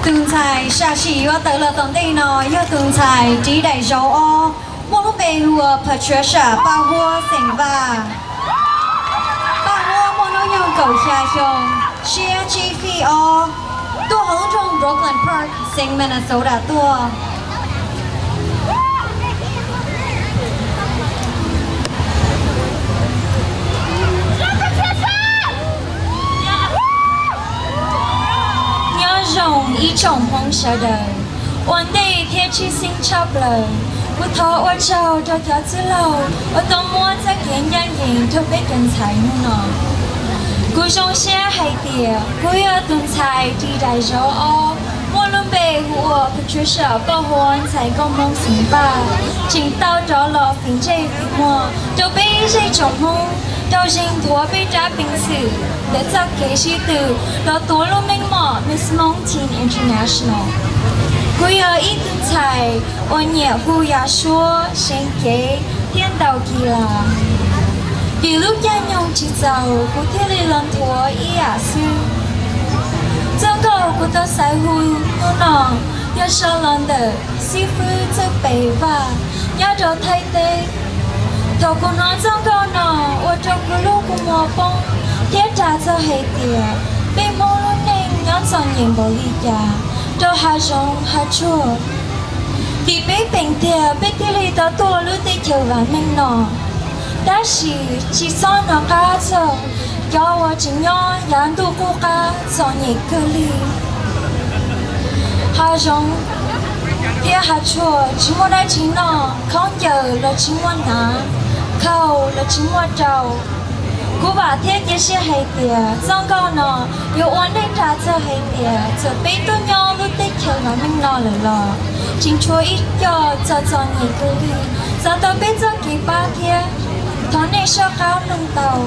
Tus ntxhais sam sim yuav tawm los tom ntej no yog tus ntxhais ris daim zauv ob, muaj lub npe hu ua Patricia Paj Huab xeem Vaj. Paj Huab muaj hnub nyoog kaum xya xyoo, siab tsib feet ob, tuaj hauv lub nroog Brooklyn Park, xeev Minnesota tuaj. Nyob zoo ib tsoom Hmoob sawv daws, ua ntej thiab tshwj xeeb tshaj plaws, kuv thov ua tsaug rau cov txwj laug uas tau muab txoj kev ncaj ncees rau peb cov ntxhais hnub no. Kuv zoo siab hais tias kuv yog tus ntxhais ris daim zauv ob, muaj lub npe hu ua Patricia Paj Huab ntxhais nkauj Hmoob xeem Vaj, tseem tau rov los fiv ntsej fiv muag rau peb ib zej tsoom Hmoob, rau zeeg nthuav peb rab peev xwm ntawm txoj kev sib tw los tuav lub meej mom Miss Hmong Teen International. Kuv yog ib tug ntxhais uas nyiam hu yav suab, seev cev thiab ntaus kis las. Vim lub caij nyoog tsis txaus kuv thiaj li los nthuav ib yam xwb. Txoj nkauj kuv tau xaiv hu hnub no yog sau los ntawm xib fwb Txawj Pes Vaj nyob rau Thaib teb. Thaum kuv hnov txoj nkauj no ua rau kuv lub kua muag poob thiab ras txog hais tias peb Hmoob lub neej nyob txom nyem npaum li cas rau hav zoov hav tsuag. Vim peb peem tiag peb thiaj li tau tuaj lub teb chaws vam meej no. Tab sis tsis txhob hnov qab txog cov uas tseem nyob yav ntuj qub qab txom nyem kawg li. Hav zoov thiab hav tsuag tsis muaj dab tsi noj, khaub ncaws los tsis muaj hnav, khau los tsis muaj rau. Kuv vam thiab cia siab hais tias txoj nkauj no yuav ua nej ras txog hais tias txawm peb tuaj nyob lub teb chaws vam meej no lawm los tseem tshuav ib co txom txom nyem kawg li, xav tau peb txoj kev pab thiab. Thov nej soj qab mloog tau.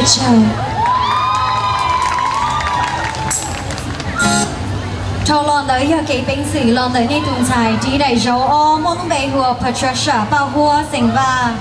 Dhau los ntawd yog kev peev xwm los ntawm nej tus ntxhais ris daim zauv ob muaj lub npe hu ua Patricia Paj Huab xeem Vaj.